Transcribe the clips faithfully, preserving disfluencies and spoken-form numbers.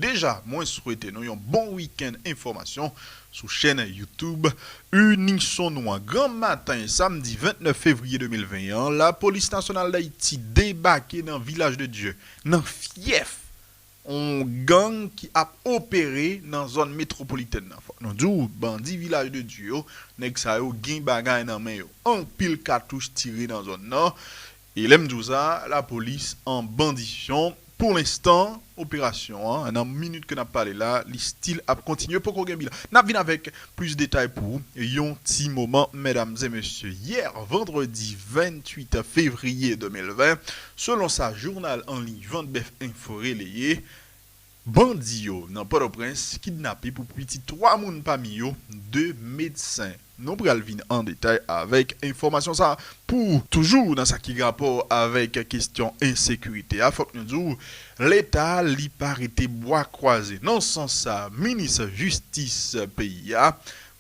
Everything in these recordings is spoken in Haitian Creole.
Deja, mwen swete nou yon bon wikenn enfòmasyon sou chèn YouTube Unison nou an. Granmaten samdi vennèf fevriye de mil ven an, Lapolis Nasyonal Dayiti debake nan Vilaj de Dye, nan fyèf yon gang ki ap opere nan zòn metwopolitèn nan. Fòk nou di w, bandi Vilaj de Dye yo, nèg sa yo gen bagay nan men yo. Anpil katouch tire nan zòn nan. E lè m di w sa, lapolis an bandisyon. Pou lenstan, operasyon an, nan minit ke n ap pale la, li still ap kontinye, poko gen bilan. N ap vin avèk plis detay pou yon ti moman, medam e mesye. Yè, vandredi venntuit fevriye de mil ven, selon sa jounal an liy Vant Bèf Enfo releye, bandi yo nan Pòtoprens kidnape pou piti twa moun, pami yo de medsen. Nou pral vin an detay avèk enfòmasyon sa a. Pou toujou nan sa ki gen rapò avèk kesyon ensekirite a, fòk nou di w, Leta li pa rete bwa kwaze. Nan sans sa, minis jistis peyi a,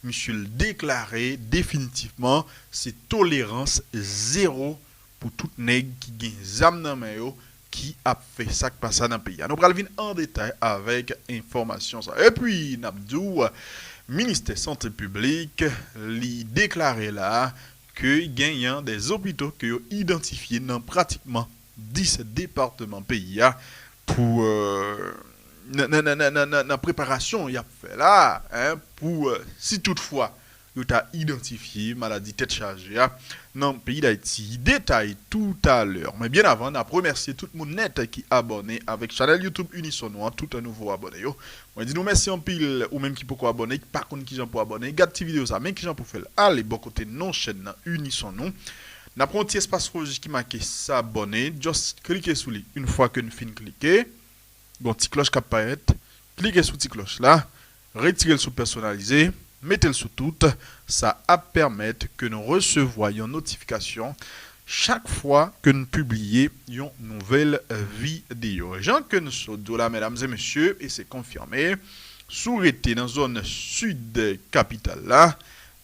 misye l deklare definitivman se tolerans zewo pou tout nèg ki gen zam nan men yo ki ap fè sa k pa sa nan peyi a. Nou pral vin an detay avèk enfòmasyon sa. Epi, n ap di w, ministè sante piblik, li deklare la ke genyen de opito ke yo idantifye nan pratikman dis depatman peyi a pou, euh, nan, nan, nan, nan, nan, nan, nan preparasyon y ap fè la, en, pou, euh, si toutfwa yo ta idantifye maladi tèt chaje a nan peyi Dayiti. Detay toutalè. Men byen avan, n ap remèsye tout moun nèt ki abòne avèk chanèl YouTube Unison nou an, tout nouvo abòne yo. Mwen di nou mèsi anpil, ou menm ki poko abòne, ki pa konn kijan pou abòne, gad ti videyo sa, men kijan pou fè l. Ale bò kote non chèn nan Unison nou. N ap pran yon ti espas wouz ki make s'abonner, just klike sou li. Yon fwa ke n fin klike, gon ti klòch k ap parèt, klike sou ti klòch la, retire l sou pèsonalize, mete l sou tout, sa ap pèmèt ke nou resevwa yon notifikasyon chak fwa ke n pibliye yon nouvèl videyo. Jan ke n sot di w la, medam e mesye, e se konfime, si w rete nan zòn sid kapital la,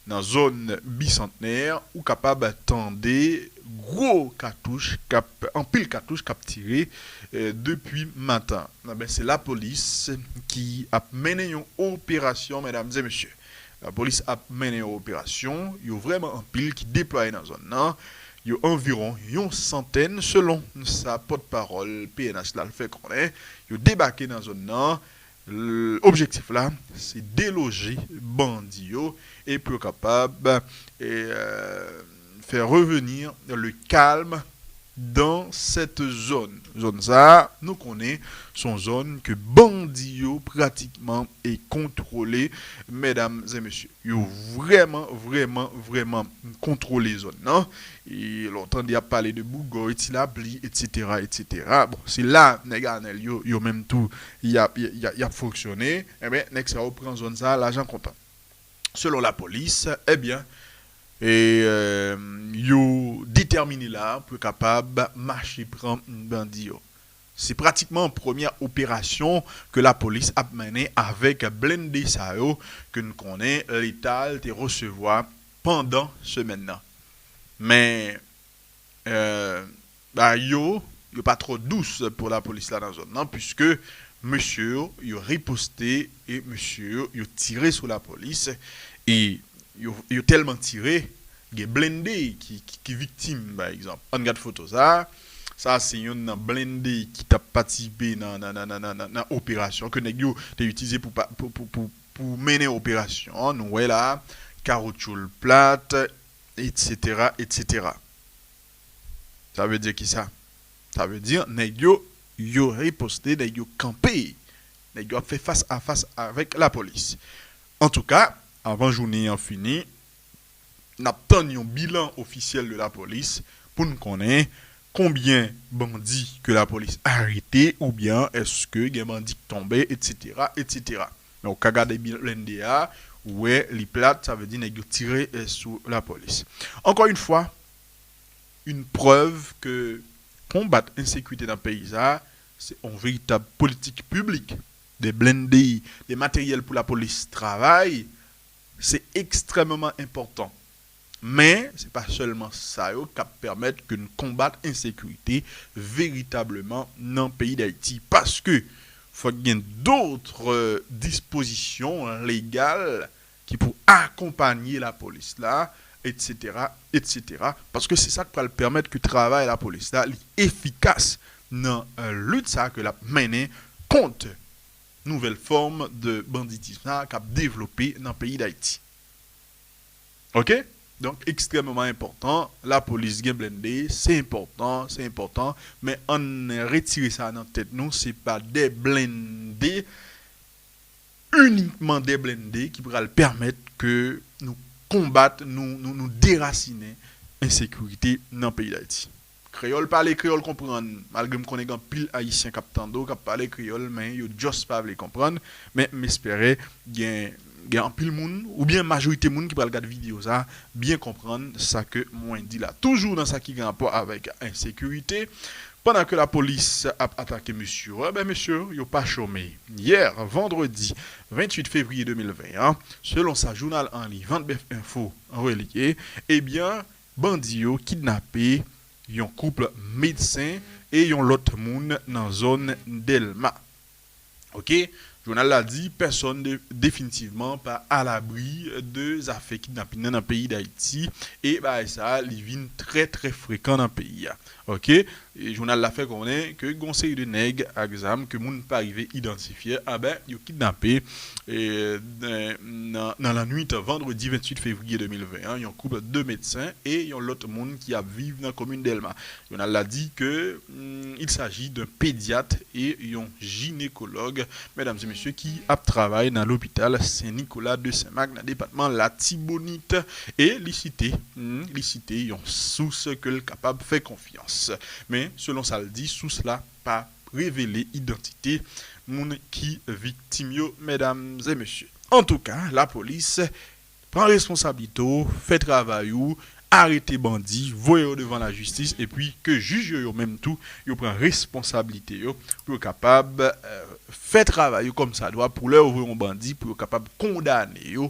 nan zòn Bisantnè, ou kapab tande gwo katouch k ap, anpil katouch k ap tire, eh, depi maten. Enben, se lapolis ki ap mennen yon operasyon, medam e mesye. Lapolis ap mennen yon operasyon, yo vrèman anpil ki deplwaye nan zòn nan. Yo anviwon yon santèn, selon sa pòtpawòl P N H la fè konnen. Yo debake nan zòn nan. L-, objektif la, se deloje bandi yo e pou yo kapab, e, euh, fè reveni le kalm dans cette zone. Zòn sa a, nou konnen, se yon zòn ke bandi yo pratikman e kontwole, medam e mesye. Yo vrèman, vrèman, vrèman kontwole zòn nan. E lè w tande y ap pale de Bougòy, Ti Lapli, etsetera, etsetera. Bon, se la nèg Anèl yo, yo menm tou, y ap, y, y, y ap fonksyone. Enben, nèg sa yo pran zòn sa a, lajan kontan. Selon lapolis, ebyen, e, euh, yo detèmine la pou yo kapab mache pran bandi yo. Se pratikman premyè operasyon ke lapolis ap mennen avèk blende sa yo ke n konnen Leta te resevwa pandan semèn nan. Men, euh, ba yo, yo pa twò dous pou lapolis la nan zòn nan, piske mesye yo, yo riposte e mesye yo, yo tire sou lapolis e yo, yo tèlman tire, gen blende ki, ki, ki viktim, pa egzanp. Ann gad foto sa a. Sa a se youn nan blende ki t ap patisipe nan, nan, nan, nan, nan, nan, nan operasyon ke nèg yo te itilize pou, pa- pou, pou, pou, pou mennen operasyon an. Nou wè la, kawoutchou l plat, etsetera, etsetera. Sa vle di kisa? Sa vle di nèg yo, yo riposte, nèg yo kanpe. Nèg yo ap fè fas a fas avèk lapolis. Antouka, avan jounen an fini, n ap tann yon bilan ofisyèl de lapolis pou n konnen konbyen bandi ke lapolis arete oubyen èske gen bandi k tonbe, etsetera, etsetera. Men ou ka gade bil-, blende a, ou wè li plat, sa vle di nèg yo tire, eh, sou lapolis. Encore une fois, une preuve que konbat ensekirite nan peyi sa a, se yon veritab politik piblik. De blende, de materyèl pou lapolis travay, se ekstrèmman enpòtan. Men, se pa sèlman sa yo k ap pèmèt ke n konbat ensekirite veritableman nan peyi Dayiti. Paske, Fòk gen dòt dispozisyon legal ki pou akonpanye lapolis la, etsetera, etsetera. Paske se sa k pral pèmèt ke travay lapolis la li efikas nan lit sa ke l ap mennen kont nouvèl fòm de banditis la k ap devlope nan peyi Dayiti. Oke? Donk, ekstrèmman enpòtan, lapolis gen blende, se enpòtan, se enpòtan, men ann retire sa nan tèt nou, se pa de blende, inikman de blende ki pral pèmèt ke nou konbat, nou, nou, nou derasinen ensekirite nan peyi Dayiti. Kreyòl pale, kreyòl konprann. Malgre m konnen gen anpil Ayisyen k ap tande w, k ap pale kreyòl, men yo just pa vle konprann. Men m espere gen, gen anpil moun, oubyen majorite moun ki pral gade videyo sa, byen konprann sa ke mwen di la. Toujou nan sa ki gen rapò avèk ensekirite, pandan ke lapolis ap atake mesye yo, enben mesye yo pa chome. Yè, vandredi venntuit fevriye de mil ven an, selon sa jounal an liy Vant Bèf Enfo relye, ebyen, bandi yo kidnape yon koup medsen e yon lòt moun nan zòn Dèlma. Oke? Jounal la di, pèsonn de, definitivman pa alabri de zafè kidnapin nan, nan peyi Dayiti, e bagay sa a, li vin trè, trè frekan nan peyi a. Oke? E jounal la fè konnen ke gon seri de nèg ak zam ke moun pa rive idantifye, a ben, yo kidnape, e, nan, nan, nan lannwit vandredi venntuit fevriye de mil ven an, yon koup de medsen e yon lòt moun ki ap viv nan komin Dèlma. Jounal la di ke, mm, il s'agit d'un pédiatre et yon jinekològ, medam e mesye, ki ap travay nan lopital Sen Nikola de Sen Mak nan depatman Latibonit. E li site, mm, li site yon sous ke l kapab fè konfyans. Men, selon sa l di, sous la pa revele idantite moun ki viktim yo, medam e mesye. Antouka, lapolis, pran responsablite w, fè travay ou, arete bandi, voye yo devan lajistis, epi ke jij yo, yo menm tou, yo pran responsablite yo, pou yo kapab, eh, fè travay yo kòmsadwa, pou lè yo voye yon bandi, pou yo kapab kondane yo,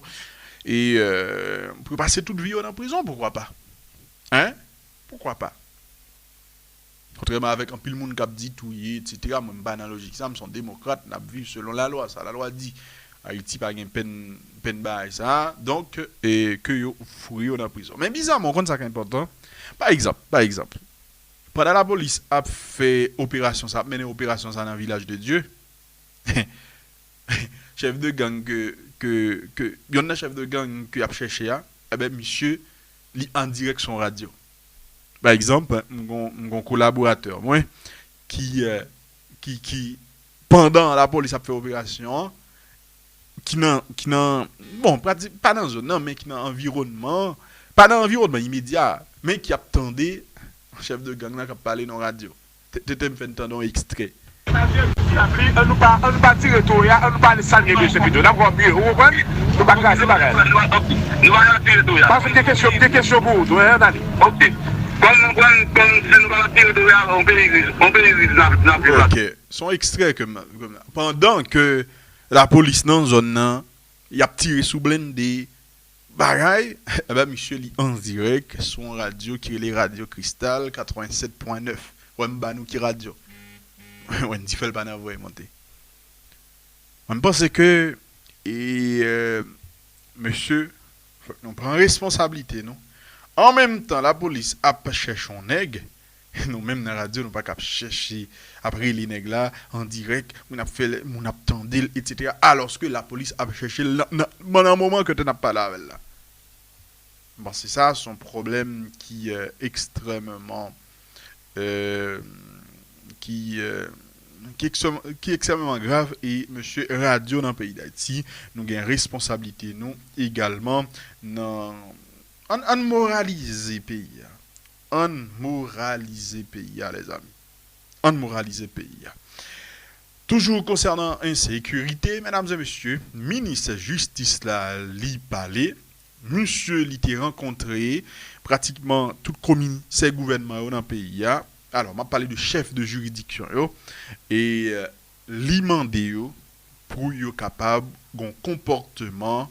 e, eh, pou yo pase tout vi yo nan prizon, poukwa pa? Hein? Poukwa pa? Kontrèman avèk anpil moun k ap di touye, etsetera, mwen m pa nan lojik sa, m se yon demokrat, n ap viv selon lalwa, sa lalwa di. Ayiti pa gen pèn, pèn bagay sa, donk, e, ke yo foure yo nan prizon. Men bizarman, w konn sa k enpòtan? Pa egzanp, pa egzanp, pandan lapolis ap fè operasyon sa, ap mennen operasyon sa nan Vilaj de Dye, chèf de gang ke, ke, ke, yonn nan chèf de gang ke y ap chèche a, enben, misye, li an dirèk sou yon radyo. Pa egzanp, m gon, m gon kolaboratè mwen ki, eh, ki, ki, pandan lapolis ap fè operasyon an, ki nan, ki nan, bon, prati-, pa nan zòn nan, men ki nan anviwònman, pa nan anviwònman imedya, men ki ap tande chèf de gang nan k ap pale nan radyo. Te, te, te m fè n tande yon ekstrè. An nou pa, an nou pa tire tou ya, an nou pa ale salye mesye pito. N ap wè byen, ou konprann? Nou pa kraze bagay la. Nou pa tire tou ya. Paske m gen kesyon, m gen kesyon pou ou tou, hein, Dani. Ok. Kòm, kòm, kòm si nou pa tire tou ya, on peyi riz, on peyi riz n ap, n ap viv la. Ok. Se yon ekstrè ke m, ke m, pandan ke lapolis nan zòn nan, y ap tire sou blende, bagay, enben, misye li an dirèk sou yon radyo ki rele Radyo Kristal katrevennsèt pwen nèf. Wè m ba nou ki radyo. Wendy fè l pa nan vwa monte. Mwen, m panse ke, e, eh, mesye, fòk nou pran responsablite nou. An menm tan, lapolis ap chèche yon nèg, nou menm nan radyo, nou pa ka ap chèche, ap rele nèg la an dirèk, moun ap fè, moun ap tande l, etsetera, alòske lapolis ap chèche l nan, nan, nan moman ke n ap pale avè l la. Bon, se sa, se yon pwoblèm ki, eh, ekstrèmman, eh, ki, eh, ki ekstrèm-, ki ekstrèmman grav, e mesye, radyo nan peyi Dayiti, nou gen responsablite nou egalman nan, ann, ann moralize peyi a. Ann moralize peyi a, lèzanmi. Ann moralize peyi a. Toujou konsènan ensekirite, medam e mesye, minis jistis la, li pale. Misye, li te rankontre pratikman tout komisè gouvènman yo nan peyi a. Alò, m ap pale de chèf de jiridiksyon yo. E, eh, li mande yo pou yo kapab gon konpòteman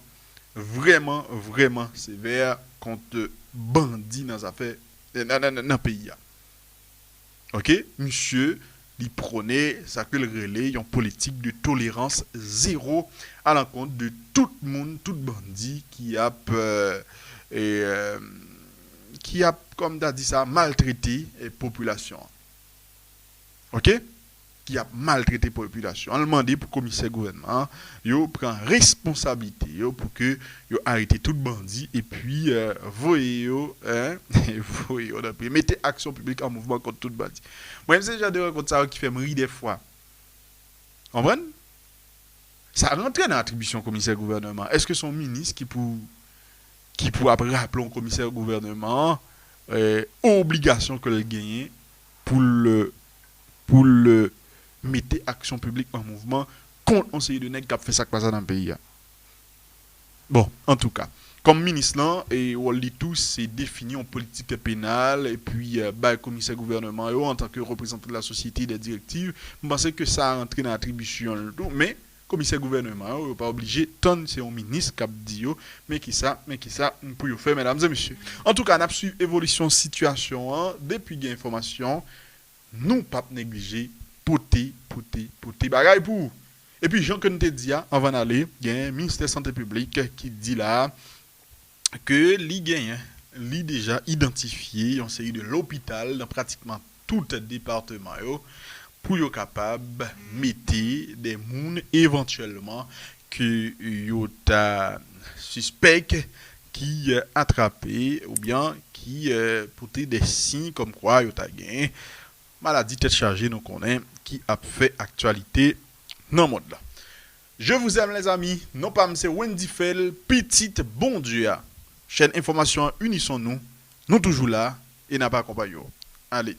vrèman, vrèman sevè kont bandi nan zafè, nan, nan, nan, nan peyi a. Oke? Misye, Li pwone sa ke l rele yon politik de tolerans zero alankont de tout moun, tout bandi ki ap, euh, e, euh, ki ap, kòm ta di sa, maltrete, eh, popilasyon an. Oke? Ki ap maltrete popilasyon an. L mande pou komisè gouvènman an yo pran responsablite yo pou ke yo arete tout bandi epi, euh, voye yo, hein, voye yo nan pri. Mete aksyon piblik an mouvman kont tout bandi. Mwen, se jan de rankont sa yo ki fè m ri dèfwa. Konprann? Sa rantre nan atribisyon komisè gouvènman. Èske se yon minis ki pou, ki pou ap raple yon komisè gouvènman an, eh, obligasyon ke l genyen pou l, pou l mete aksyon piblik an mouvman kont yon seri de nèg k ap fè sa k pa sa nan peyi a? Bon, antouka, kòm minis lan, e wòl li tou, se defini yon politik penal, epi, eh, bay komisè gouvènman yo, antanke reprezantan de la sosyete, de direktiv, m panse ke sa rantre nan atribisyon l tou, men komisè gouvènman yo, yo pa oblije tann se yon minis k ap di yo, men kisa, men kisa pou yo fè, medam e mesye. Antouka, n ap swiv evolisyon sitiyasyon an, depi gen enfòmasyon, nou p ap neglije pote, pote, pote bagay pou ou. Epi, jan ke n te di a, anvan n ale, gen Ministè Sante Piblik ki di la ke li genyen, li deja idantifye yon seri de lopital nan pratikman tout depatman yo pou yo kapab mete de moun evantyèlman ke yo ta sispèk ki atrape oubyen ki, eh, pote de siy kòmkwa yo ta gen maladi tèt chaje, nou konnen, ki ap fè aktyalite nan mond lan. Je vous aime, les amis. Non pa m se Wendy Fèl, pitit Bondye a. Chèn enfòmasyon an, Unissons-nous. Nou toujou la e n ap akonpaye w. Ale.